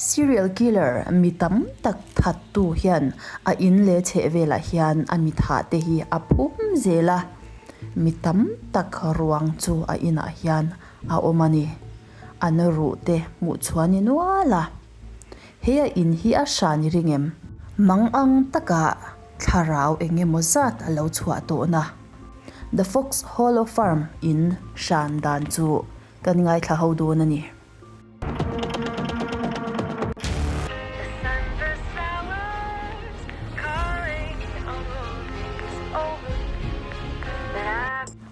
Serial killer mi tam tak thattu hian a in leh chhehvelah hian a mi thah te hi a phum zel a, mi tam tak ruang chu a inah hian a awm a ni. An ruh te hmuh chhuah ni nual a. He a in hi a hran i ring em? Mang ang taka thlarau eng emaw zat a lo chhuah tawhna The Fox Hollow Farm in hran dan chu kan ngaithla ho dawn a ni.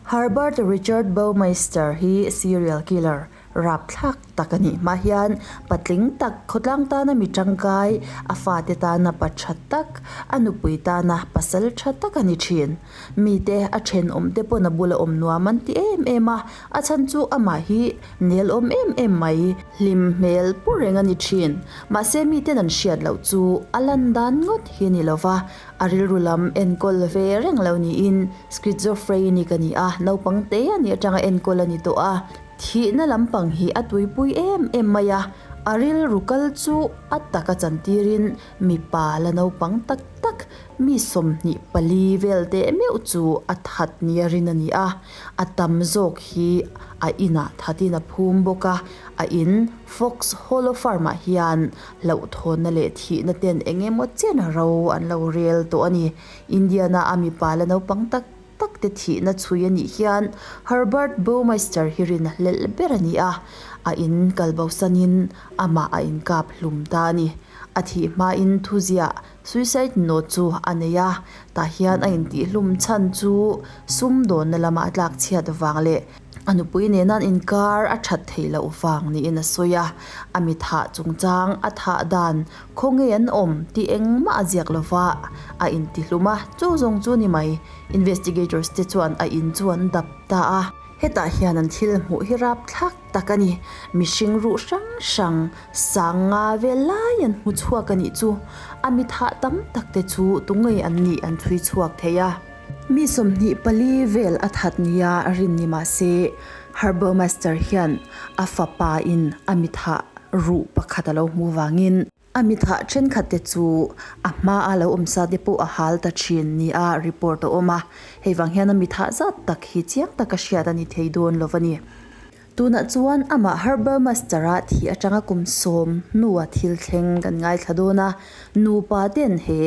Herbert Richard Baumeister hi serial killer rapthlak tak a nih hma hian patling tak khawtlang tana mi tangkai, a fate tana pa tha tak, a nupui tana pasal tha tak a ni thin. Mite a thenawmte pawn a bula awm nuam an ti em em a, a chhan chu amah hi Nel awm em em mai, hlim hmel pu reng a ni thin. Mahse miten an hriat loh chu a lan dan ngawt hi ni lova, a rilru lam enkawl ve reng lo niin schizophrenic a ni a, naupang te a nih atanga enkawl a ni tawh a. Thihna lampang hi a tuipui em em mai a, a rilru kal chu a taka chantirin mipa la naupang tak tak mi 24 vel teh meuh chu a that nia rin a ni a, a tam zawk hi a inah thatin a phum bawk a, a in Fox Hollow Farm ah hian hlauhthawnna leh thihna ten eng emaw chen ro an lo rel tawh a ni. Indiana a mipa la naupang tak tak te thihna chhui a nih hian Herbert Baumeister hi rin a hlelh ber a ni a, a in kal bosanin amah a inkap hlum ta a ni. A thih hmain thuziah Suicide note chu a nei a, tah hian a intihhlum chhan chu sumdawnna lama a tlak chhiat vang leh a nupui nena an inkar a that theih loh vang niin a sawi a. A mi thah chungchang a thah dan khawnge an awm tih engmah a ziak lova a intihlum a, chu zawng chu ni mai. Investigators te chuan a in chu an dap ta a. Hetah hian an thil hmuh hi rapthlak tak a ni. Mihring ruh hrang hrang sang nga vel lai an hmu chhuak a nih chu. A mi thah tam tak te chu tungei an nih an chhui chhuak thei a. Mi 24 vel a that nia rin ni mah se, Harbour Master hian a fapa in a mi thah ruh pakhat a lo hmu vangin, A mithah thenkhat te chu a hmaa lo awm sa te pawh a hal ta thin nia report a awm a, hei vang hian a mithah zat tak hi chiang taka hriat a ni thei dawn lo a ni. Tunah chuan amah Harbour Master-a thih atanga kum sawm hnua thil thleng kan ngaithla dawn a, nupa ten he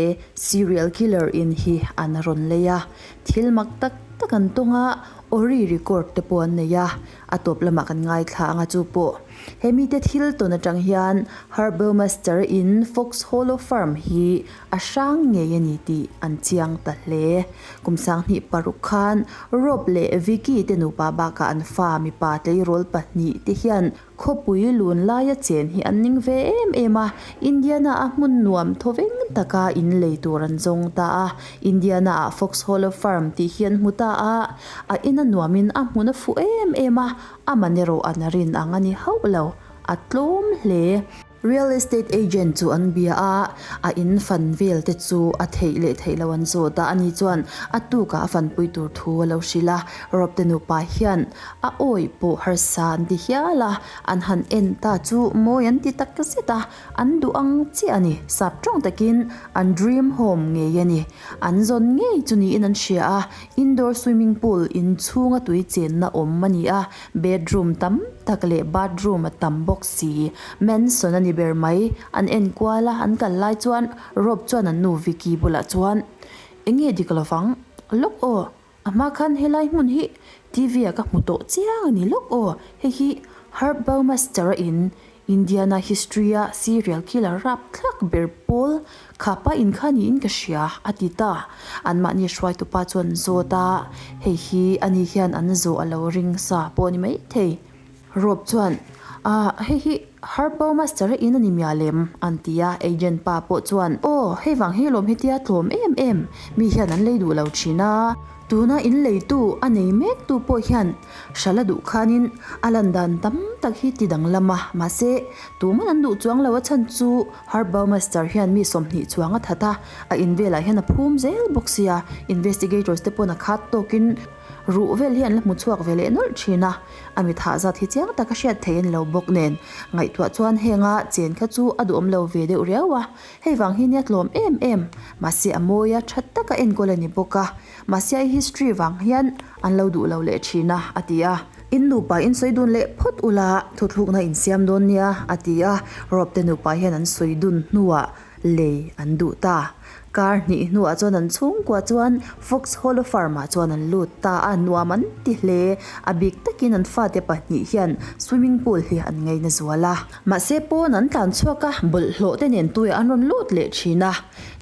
serial killer in hi an rawn lei a, thil mak tak tak an tawng a, awri record te pawh an nei a, a tawp lamah kan ngaithla ang a chu pawh. He mite thil tawn atang hian Harbourmaster in Fox Hollow Farm hi a hrang ngei a ni tih an chiang ta hle. Kum 2006 khan Rob leh Vicky te nupa bakah an fa mipa tleirawl pahnih te hian khawpui lun laia chen hi an ning ve em em a, Indiana a hmun nuam thawveng taka in lei tur an zawng ta a. Indiana ah Fox Hollow Farm tih hi an hmu ta a, a in a nuamin a hmun a fuh em em a, A man erawh an rin ang a ni hauh lo, a tlawm hle. Real estate agent chu an bia a, a in fan vel te chu a theih leh theih lo an zawt a, ani chuan a tukah a fanpui tur thu a lo hrilh a, Rob te nupa hian a awih pawh harsa an ti hial a, an han en ta chu mawi an ti tak zet a, an duh ang chiah a ni, sap tawng takin an dream home ngei a ni, an zawn ngei chu niin an hria a, Indoor swimming pool in chhunga tui chenna awm a ni a, bedroom tam tak leh bathroom a tam bawk si. Mansion a ni ber mai. An en kual a, an kal lai chuan Rob chuan an nu Vicky bulah chuan, Enge dik lovang? Lawk aw, a hma khan helai hmun hi TV ah ka hmu tawh chiang a ni lawk aw, hei hi Herb Baumeister-a in Indiana history-a serial killer rapthlak ber pawl khapa in kha niin ka hria, a ti ta. Anmahni hruaitupa chuan zawt a, hei hi ani hian an zawh a lo ring sa pawh a ni maithei. Rob chuan, Ah, hei hi Harpo Master-a in a ni mial em? an ti a. Agent pa pawh chuan, Aw, hei vang hi lawm hetia tlawm em em, mi hian an lei duh lo thin a. Tuna in leitu a nei mektu pawh hian hrala duh khanin a lan dan tam tak hi ti danglam a, mahse tuman an duh chuang lo a chhan chu Harbourmaster hian mi 20 chuang a that a, a in velah hian a phum zel bawk sia, investigators te pawn a khat tawkin. Ruh vel hi an la hmu chhuak ve leh nawlh thin a, a mi thah zat hi chiang taka hriat theih a ni lo bawk nen. Ngaihtuah chuan henga chen kha chu a duhawm lo ve deuh riau a, hei vang hi nia tlawm em em. Mahse a mawi a, tha taka enkawl a ni bawk a, mahse a history vang hian an lo duh lo leh thin a, a ti a. In nupa in sawi dun leh phawt ula, thuthlukna in siam dawn nia, a ti a. Rob te nupa hian an sawi dun hnuah lei an duh ta. Kar hnih hnuah chuan an chhungkua chuan Fox Hollow Farm ah chuan an lut ta a, nuam an ti hle. A bik takin an fate pahnih hian swimming pool hi an ngaina zual a. Mahse pawn an tlan chhuak a, bawlhhlawh te nen tuiah an rawn lut leh thin a.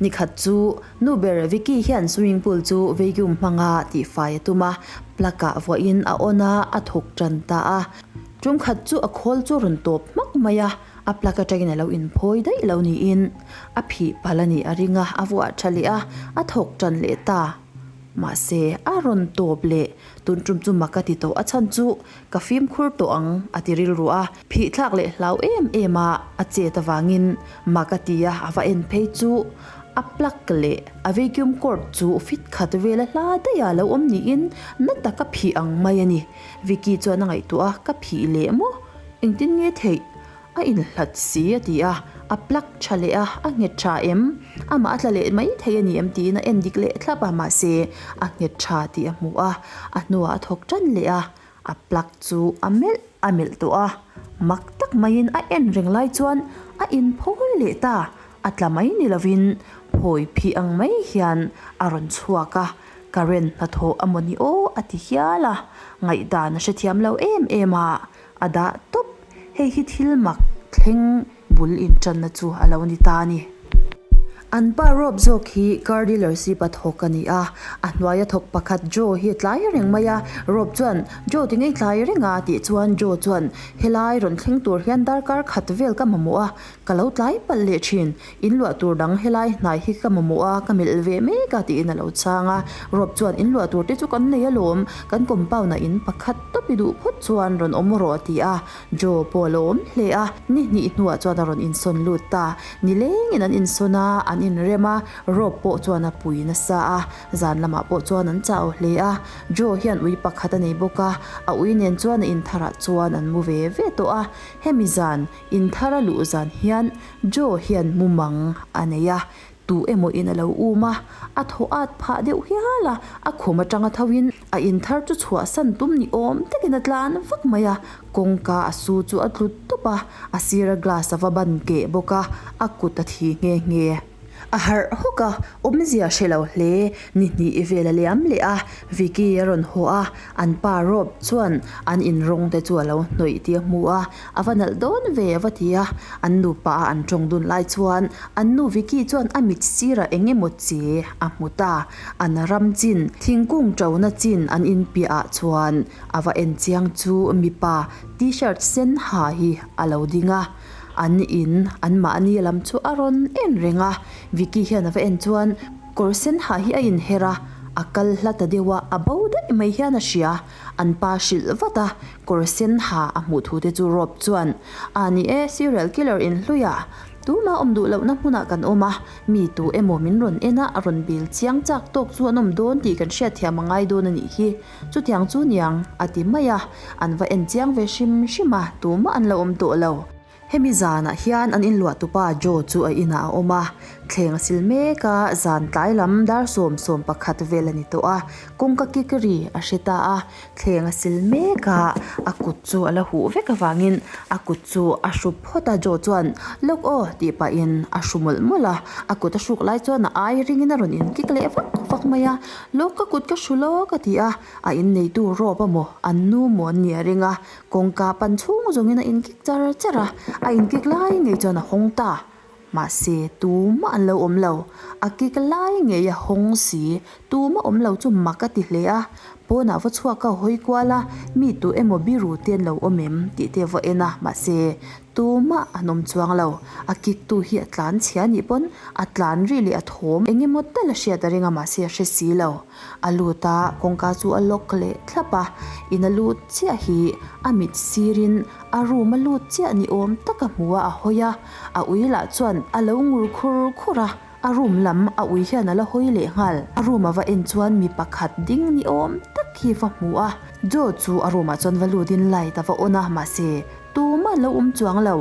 Nikhat chu nu ber Vicky hian swimming pool chu vacuum hmanga tihfai a tum a, plug ah vuahin a on a, a thawk tan ta a. Tumkhat chu a khawl chu a rawn tawp hmak mai a. A plug atangin a lo inphawi daih lo niin a phih palh a nih a ring a, a vuah tha leh a, a thawk tan leh ta. Mahse, a rawn tawp leh tun tum chu mak a ti tawh, a chhan chu ka fimkhur tawh ang a ti rilru a, phih thlak leh hlau em em a, a chet avangin mak a ti a, a va en phei chu a plug leh a vacuum cord chu fit khat vela hla daih a lo awm niin na taka phih ang mai a ni. Vicky chuan a ngaihtuah a, ka phih leh maw? Engtin nge theih? A inhlat si a ti a, a plug tha leh a, a nghet tha em? Amah a tla leh mai thei a ni em tiin a en dik leh thlap a, mahse a nghet tha tih a hmu a, a hnuah a thawk tan leh a, a plug chu a melh a melh tawh a, mak tak maiin a en reng lai chuan a inphawi leh ta, a tla mai ni lovin phawi phih ang mai hian a rawn chhuak a, current hnathawh a maw ni aw a ti hial a, ngaihdan a hrethiam lo em em a. A dah tawp, hei hi thil mak thleng bul intanna chu a lo ni ta a ni. An pa Rob zawk hi car dealership a thawk a ni a, a hnuaia thawk pakhat Joe hi a tlai reng mai a. Rob chuan, Joe ti ngei tlai reng a tih chuan Joe chuan, Helai rawn thleng tur hian darkar khat vel ka mamawh a, ka lo tlai palh leh thin. In luah tur dang helai hnai hi ka mamawh a, ka melh ve mek a tiin a lo chhang a. Rob chuan in luah tur te chu kan nei alawm, kan compound ah in pakhat tawp i duh phawt chuan rawn awm rawh a ti a. Joe pawh a lo awm hle a, ni hnih hnuah chuan a rawn insawn lut ta. Nilengin an insawn a, an inrem a, Rob pawh chuan a pui nasa a, zan lamah pawh chuan an chau hle a. Joe hian ui pakhat a nei bawk a, a ui nen chuan a intharah chuan an mu ve ve tawh a. Hemi zan Inthar a luh zan hian Joe hian mumang a nei a, tu emaw in a lo um a, a thaw at phah deuh hial a, a khum atanga tho in a inthar chu chhuahsan tum ni awm takin a tlan vak mai a, kawngka a su chu a tlu tawp a, a sira glass a va ban keh bawk a, a kut a thi nghe nghe. A harh hawk a, awmzia hre lo hle. Ni hnih vel a liam leh a, Vicky a rawn haw a, an pa Rob chuan an inrawng te chu a lo hnawih tih a hmu a, a va nalh dawn ve a va ti a. An nupa a an tawng dun lai chuan an nu Vicky chuan a mit sirah eng emaw che a hmu ta. An ram chin, thingkung ṭona chin an inpiah ah chuan a va en chiang chu mipa T-shirt sen ha hi a lo ding a. An in, an mahni lam chu a rawn en reng a, Vicky hian a va en chuan kawr sen ha hi a inher a, a kal hla ta deuh a, a bo daih mai hian a hria. An pa hrilh vat a, kawr sen ha a hmuh thu te chu Rob chuan, A ni e, serial killer in hlui a, tuma awm duh lohna hmunah kan awm a, mi tu emaw min rawn en a, a rawn bil chiang chak tawk chu an awm dawn tih kan hriatthiam a ngai dawn a nih hi. Chutiang chu niang, a ti mai a, an va en chiang ve hrim hrim a, tumah an lo awm tawh lo. Hemi zanah hian an inluah tupa Joe chu a inah a awm a, thleng a sil mek a, zan tlai lam dar 11 vel a ni tawh a, kawngka kik ri a hre ta a, thleng a sil mek a, a kut chu a la huh vek avangin a kut chu a hru phawt a, Joe chuan lawk aw tih pahin a hru mawlh mawlh a, a kut a hruk lai chuan a ai ringin a rawn inkik leh vak vak mai a. Lawk ka kut ka hru lawk a ti a, a inneitu rawp a maw, an nu maw an nih a ring a, kawngka pan chhung zawngin a inkik char char a, a inkik lai ngei chuan a hawng ta. Mahse, tumah an lo awm lo, a kik lai ngei a hawng si, tumah awm lo chu mak a ti hle a, pawnah va chhuak a hawi kual a, mi tu emaw biru te an lo awm em tih te va en a, mahse, Tumah an awm chuang lo. A kik tu hi a tlan chhia nih pawn a tlan ri leh a thawm eng emaw tal a hriat a ring a mahse a hre si lo. A lut a, kawngka chu a lock leh thlap a, in a lut chiah hi a mit sirin a room a lut chiah ni awm tak a hmu a, a hawi a, a ui lah chuan a lo ngur khur khur a, a room lam a ui hian a la hawi leh nghal. A room a va en chuan mi pakhat ding ni awm tak. hi va hmu a. Joe chu a room ah chuan va lut in light a va on a, mahse tumah an lo awm chuang lo.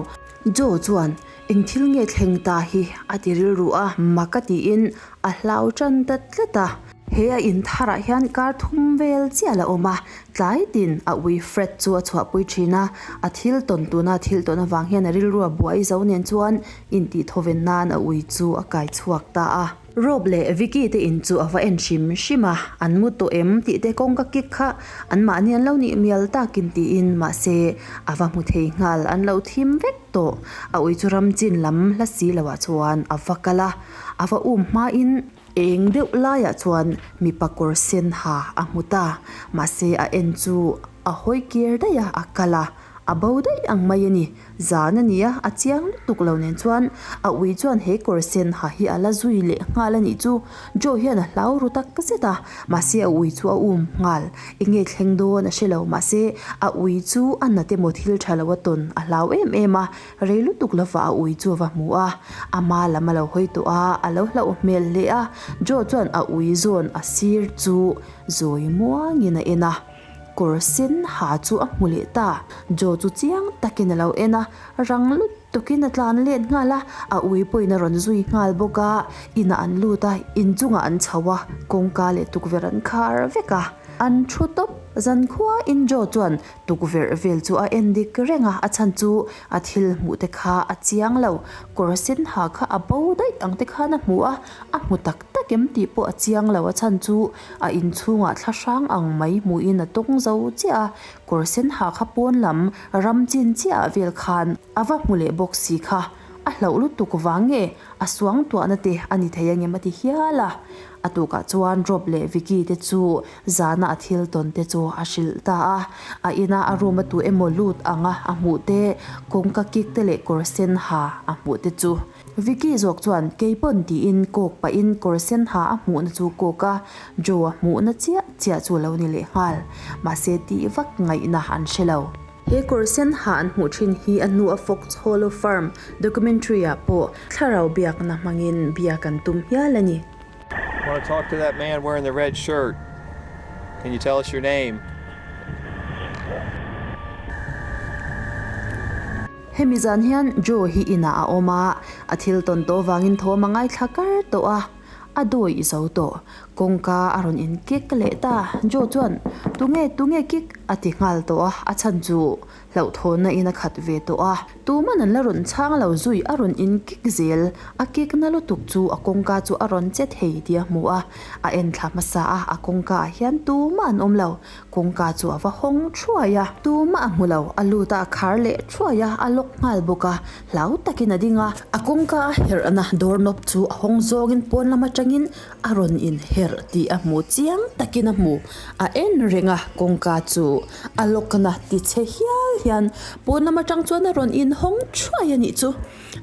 Joe chuan eng thil nge thleng ta hi a ti rilru a, mak a tiin a hlau tan ta tlat a. He a in tharah hian kar thum vel chiah la awm a, tlai tin a ui Fred chu a chhuahpui thin a, a thil tawn tuna thil tawn avang hian a rilru a buai zo nen chuan intihthawen nan a ui chu a kai chhuak ta a. Rob leh Vicky te in chu a va en hrim hrim a, an mu tawh em tih te kawngka kik kha anmahni an lo nih mial takin tiin mahse a va hmu thei nghal an lo thim vek tawh. A ui chu ram chin lam hla si loah chuan a va kal a, a va um hmain eng deuh laiah chuan mipa kawr sen ha a hmu ta, mahse a en chu a hawi kir daih a, a kal a. A bo daih ang mai a ni. Zan a ni a, a chiang lutuk lo nen chuan a ui chuan he kawr sen ha hi a la zui leh nghal a nih chu. Joe hian a hlau ru tak zet a, mahse a ui chu a um nghal. Enge thleng dawn a hre lo, mahse a ui chu a nat emaw thil tha lo a tawn a hlau em em a, rei lutuk lova a ui chu a va hmu a. Ama lam a lo hawi tawh a, a lo hlauh hmel hle a. Joe chuan a ui zawn a sir chu zawi muangin a en a. Kawr sen ha chu a hmu leh ta. Joe chu chiang takin a lo en a, rang lutukin a tlan let nghal a, a ui pawhin a rawn zui nghal bawk a. Inah an lut a, inchungah an chho a, kawngka leh tukverh an khar vek a. An thu tawp. Zankhuain Joe chuan tukverh vel chu a en dik reng a, a chhan chu a thil hmuh te kha a chiang lo. Kawr sen ha kha a bo daih ang te khan a hmu a, a hmu tak tak em tih pawh a chiang lo, a chhan chu A inchhungah thla hrang ang mai hmuhin a tawng zo chiah a, kawr sen ha kha pawn lam ram chin chiah ah vel khan a va hmu leh bawk si kha. A hlauh lutuk vang nge a suang tuahna te a ni thei angem a ti hial a. A tukah chuan Rob leh Vicky te chu zana a thil tawn te chu a hrilh ta a. A ina a room a tu emaw lut anga a hmuh te, kawngka kik te leh kawr sen ha a hmuh te chu. Vicky zawk chuan keipawn tiin kawk pahin kawr sen ha a hmuhna chu kawk a, Joe a hmuhna chiah chiah chu a lo ni leh nghal. Mahse tih vak ngaihna an hre lo. He kawr sen ha an hmuh thin hi a hnu a Fox Hollow Farm documentary ah pawh thlarau biakna hmangin biak an tum hial a ni. Want to talk to that man wearing the red shirt. Can you tell us your name? Hemi zan hian Joe hi inah a awm a, a thil tawn tawh vangin thawm a ngaithla kar tawh a, a dawi i zo tawh. Kawngka a rawn in kik leh ta. Joe chuan, Tunge, tunge kik? a ti nghal tawh a, a chhan chu hlauhthawnna in a khat ve tawh a. Tuman an la rawn chhang lo zui, a rawn in kik zel. A kik na lutuk chu a kawngka chu a rawn che thei tih a hmu a, a en thla hmasa a, a kawngka ah hian tumah an awm lo. Kawngka chu a va hawng thuai a, tumah a hmu lo, a lut a, a khar leh thuai a, a lock nghal bawk a, hlau takin a ding a. A kawngka a herhna door knob chu a hawng zawngin pawn lam atangin a rawn inherh tih a hmu chiang takin a hmu, a en reng a, kawngka chu a lock na ti chhe hial hian pawn lam atang chuan a rawn inhawng thuai a nih chu.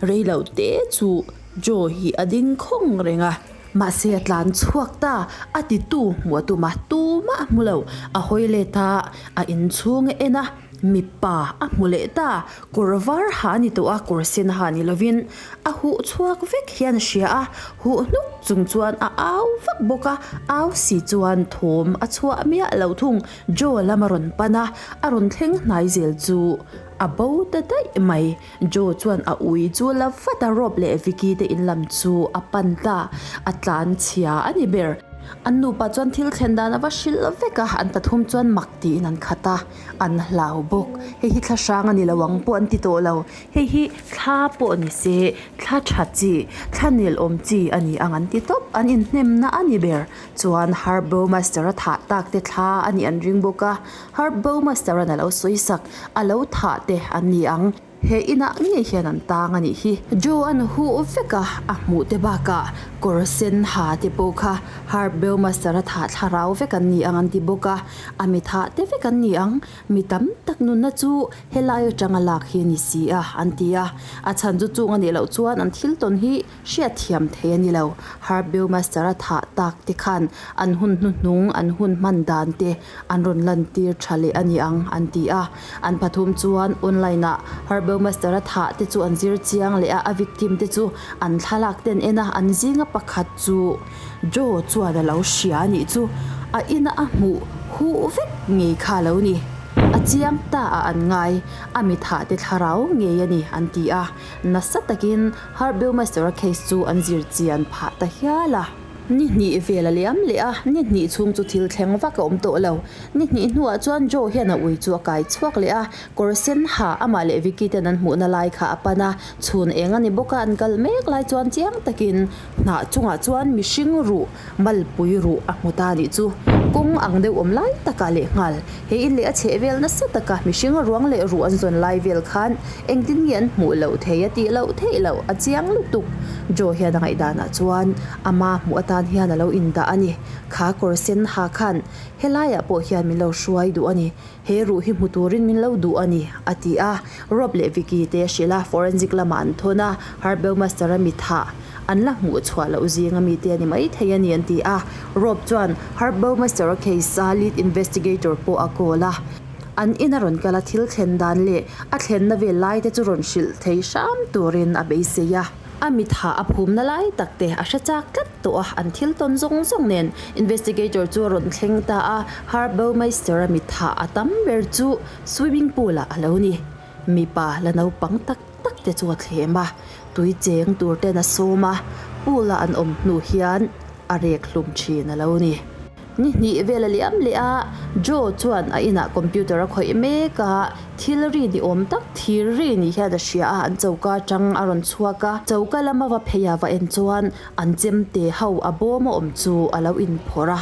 Rei lo te chu Joe hi a ding khawng reng a. Mahse a tlan chhuak ta, a ti tu hmuh a tum a, tumah a hmu lo. A hawi let a, a inchhung a en a, mipa a hmu leh ta. Kawr var ha a ni tawh a, kawr sen ha ni lovin a huh chhuak vek hian a hria a, huh hnuk chung chuan a au vak bawk a, au si chuan thawm a chhuah miah lo thung. Joe lam a rawn pan a, a rawn thleng hnai zel chu a bo ta daih mai. Joe chuan a ui chu la vat a, Rob leh Vicky te in lam chu a pan ta, a tlan chhia a ni ber. An nupa chuan thil thlen dan a va hrilh vek a, an pathum chuan mak tiin an khat a, an hlau bawk. Hei hi thla hrang a ni lo ang pawh an ti tawh lo, hei hi thla pawh ni se, thla tha chi, thla nel awm chi a ni ang an ti tawp, an inhnemna a ni ber. Chuan Herb Bowmaster a thah tak te thla a nih an ring bawk a, Herb Bowmaster-a'n a lo sawi sak, a lo thah te an ni ang. He inah ngei hian an tang a nih hi. Joe-a'n huh vek a, a hmuh te bakah kawr sen ha te pawh kha Herb Bowmaster-a thah thlarau vek an ni ang an ti bawk a, a mi thah te vek an ni ang. Mi tam tak nunna chu helai atanga lak hi a ni si a, an ti a. A chhan chu chung a nih loh chuan an thil tawn hi Hriatthiam thei a ni lo. Herb Bowmaster-a thah tak te khan an hun hnuhnung, an hun hman dan te an rawn lantir tha leh a ni ang, an ti a. An pathum chuan online-ah Herb Bowmaster-a thah te chu an zir chiang leh a, a victim te chu an thlalak te an en a, an zinga pakhat chu Joe chuan a lo hria a nih chu. A ina a hmuh Huh vek ngei kha lo ni. A chiang ta a an ngai, a mi thah te thlarau ngei a ni an ti a. Nasa takin Herb Baumeister-a case chu an zir chian phah ta hial a. Ni hnih vel a liam leh a, ni hnih chhung chu thil thleng vak a awm tawh lo. Ni hnih hnuah chuan Joe hian a ui chu a kai chhuak leh a, kawr sen ha amah leh Vicky ten an hmuhna lai kha a pan a, chhun eng a ni bawk a, an kal mek lai chuan chiang takin hnah chungah chuan mihring ruh malpui ruh a hmu ta nih chu. Kawng ang deuh awm lai takah leh nghal he in leh a chheh vel nasa taka mihring ruang leh ruh an zawn lai vel khan engtin nge an hmuh loh thei a tih loh theih loh a chiang lutuk. Joe hian a ngaihdanah chuan ama hmuh atan hian a lo indah a ni. Kha kawr sen ha khan helaiah pawh hian min lo hruai duh a ni. He ruh hi hmu turin min lo duh a ni, a ti a. Rob leh Vicky te a hrilh a, forensic lamah an thawn a, Herb Baumeister-a mi thah an la hmuh chhuah loh zinga mi te a ni maithei a ni an ti a. Rob chuan Herb Baumeister-a case-a lead investigator pawh a call a. An ina rawn kal a thil thlen dan leh a thlenna vel lai te chu rawn hrilh thei hram turin a beisei a. A mi thah a phumna lai tak te a hre chak tlat tawh a, an thil tawn zawng zawng nen investigator chu a rawn thleng ta a, Herb Baumeister-a mi thah a tam ber chu swimming pool-ah a lo ni. Mipa la naupang tak tak te chu a thlem a, tui cheng tur ten a sawm a, pool a an awm hnu hian a rek hlum thin a lo ni. Ni hnih vel a liam leh a, Joe chuan a inah computer a khawih mek a, thil ri ni awm tak thir ri ni hian a hria a, an choka atang a rawn chhuak a, choka lama va phei a va en chuan an chemte ho a bawm a awm chu a lo inphawrh a,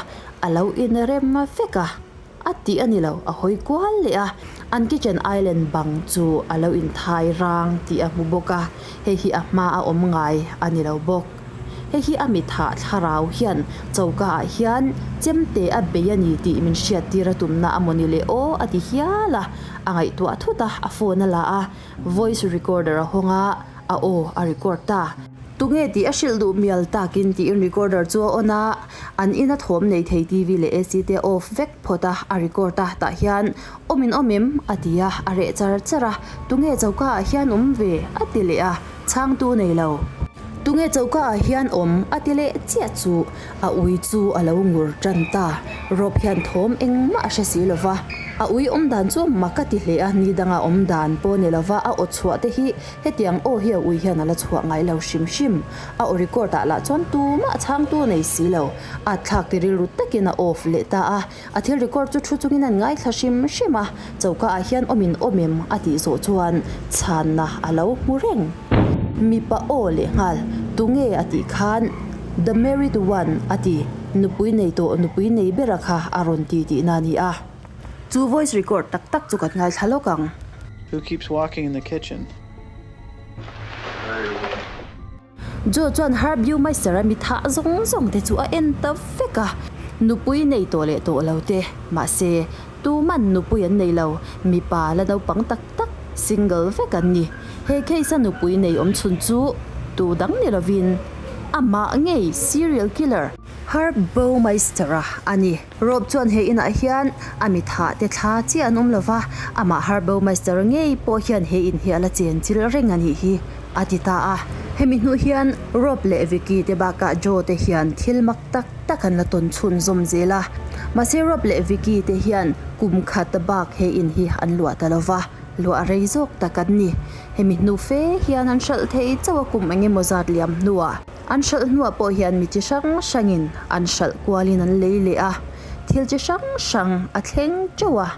a lo inrem vek a. A tih a ni lo, a hawi kual leh a, an kitchen island bang chu a lo inthai rang tih a hmu bawk a, hei hi a hma a awm ngai a ni lo bawk. Hei hi a mithah thlarau hian choka ah hian chemte a bei a ni tih min hriattir a tumna a maw ni le aw a ti hial a, a ngaihtuah thut a, a phone a la a, voice recorder a hawng a, a aw a record ta. Tunge tih a hrilh duh mial takin tiin recorder chu a on a, An ina thawm nei thei TV leh AC te off vek phawt a, a record a, tah hian awm in awm em? a ti a, a reh char char a, Tunge choka ah hian awm ve? a ti leh a, chhangtu nei lo. Tunge choka ah hian awm? a ti leh chiah chu a ui chu a lo ngur tan ta, Rob hian thawm engmah a hre si lo va, a ui awm dan chu mak a ti hle a, ni danga awm dan pawh ni lo va, a aw chhuah te hi hetiang aw hi a ui hian a la chhuah ngai lo hrim hrim. A aw record ah lah chuan tumah chhangtu a nei si lo. A thlak ti rilru takin a off leh ta a. A thil record chu thu chungin an ngaithla hrim hrim a. Choka ah hian awm in awm em a tih zawh chuan chhanna a lo hmu reng. Mipa aw leh nghal tunge a tih khan The married one a ti, nupui nei tawh nupui nei bera kha a rawn ti tihna a ni a. Chu voice record tak tak chu kan ngaithla lawk ang. Who keeps walking in the kitchen? Joe chuan Herb Baumeister-a mi thah zawng zawng te chu a en ta vek a, nupui nei tawh leh tawh lo te, mahse, tuman nupui an nei lo, mipa la naupang tak tak, single vek an ni. He case-a nupui nei awm chhun chu tu dang ni lovin amah ngei serial killer, Herb Baumeister-a a ni. Rob chuan he inah hian a mi thah te thla chiah an awm lo va, amah Herb Baumeister ngei pawh hian he in hi a la chen chil reng a nih hi, a ti ta a. Hemi hnu hian Rob leh Vicky te bakah Joe te hian thil mak tak tak an la tawn chhun zawm zel a. Mahse Rob leh Vicky te hian kum khat bak he in hi an luah ta lo va, luah rei zawk tak an ni. Hemi hnu fe hian an hralh thei chauh a kum engemaw zat liam hnuah. An hralh hnuah pawh hian mi chi hrang hrangin an hralh kualin an lei leh a, thil chi hrang hrang a thleng teuh a.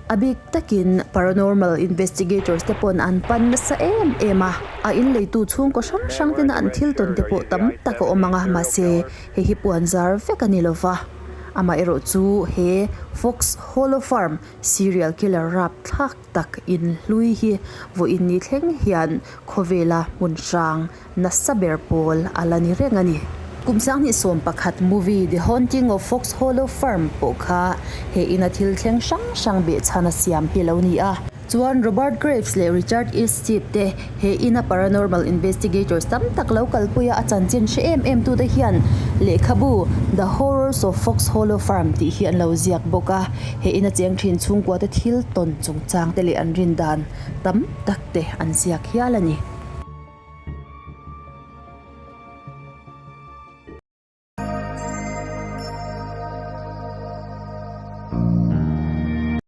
A bik takin paranormal investigators te pawn an pan nasa em em a, a inleitu chhungkaw hrang hrang tena an thil tawn te pawh tam tak a awm ang a, mahse hei hi puan zar vek a ni lova. Amaherawh chu he Fox Hollow Farm serial killer rapthlak tak inhlui hi vawiin ni thleng hian khawvela hmun hrang nasa ber pawl a la ni reng a ni. Kum 2011 movie The Haunting of Fox Hollow Farm pawh kha he ina thil thleng hrang hrang behchhan a siam hi lo ni a. Chuan Robert Graves leh Richard Eastship te he ina paranormal investigators tam tak lo kalpui a a chanchin hre em em tute hian lehkhabu The Horrors of Fox Hollow Farm tih hi an lo ziak bawk a. He ina cheng thin chhungkua te thil tawn chungchang te leh an rin dan tam tak te an ziak hial a ni.